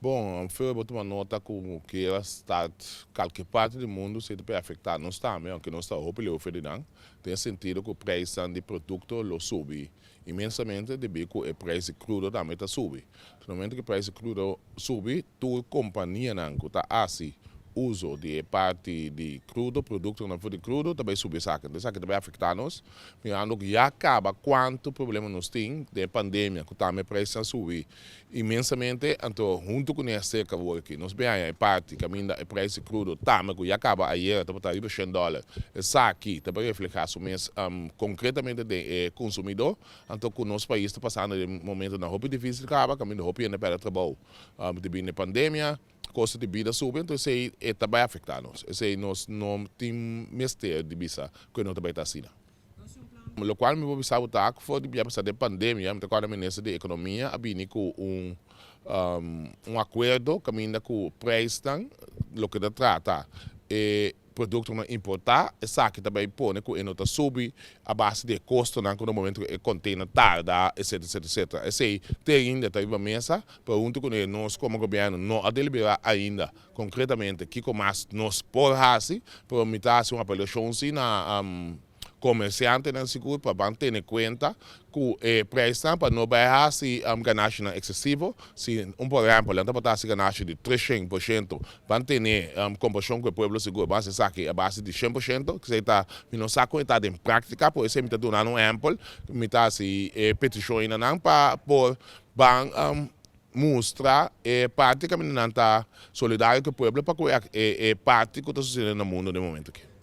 Bon, fe bo tuma nota ku kier start kualke parti di mundu esei ta por afektá nos tambe, aunke nos ta hopi leu for di nan, den sentido ku preisnan di produkto lo subi inmensamente debí ku e preis di krudo tambe ta subi. Na momento ku e preis di krudo subi, tur kompanianan ku ta hasi uso di e parti di krudo, produktonan for di krudo, ta bai subi esaki. Entonces esaki ta bai afektá nos, mirando ku ya kaba kuantu problema nos tin den e pandemia ku tambe preisnan subi inmensamente. Anto huntu ku ne aserka awor aki nos bin haña e parti kaminda e preis di krudo tambe ku ya kaba ayera tabata riba $100. Esaki ta bai reflehá su mes konkretamente den e konsumidó. Anto ku nos pais ta pasando den momentonan hopi difísil kaba, kaminda hopi hende pèrdè trabou debí na e pandemia, kosto di bida subi, anto esei e ta bai afektá nos. Esei nos no tin mester di bisa ku e no ta bai ta asina. Lokual mi por bisa bo ta ku for di bia pasá den pandemia, mi ta kòrda minister di ekonomia a bini ku un un akuerdo kaminda ku preisnan loke ta trata e produktonan importá, esaki ta bai pone ku e no ta subi a base di e kostonan ku na momento ku e container tarda, etcetera, etcetera, etcetera. Esei te ainda ta riba mesa, pero huntu ku nos komo gobièrnu no a deliberá ainda konkretamente kiko mas nos por hasi, pero mi ta hasi un apelashon si na komersiantenan sigur pa ban tene kuenta ku e preisnan pa no bai hasi ganashinan eksesivo. Si un por ehèmpel nan tabata hasi ganashi di 300%, ban tene kompashon ku e pueblo sigur, ban hasi esaki a base di 100%. Esei ta mi no sa kon e ta den práktika, por esei mi ta duna nan un ehèmpel, mi ta hasi e petishon ei na nan pa por ban mustra e parti kaminda nan ta solidario ku e pueblo pa ku e parti ku ta susediendo na mundu den e momento aki.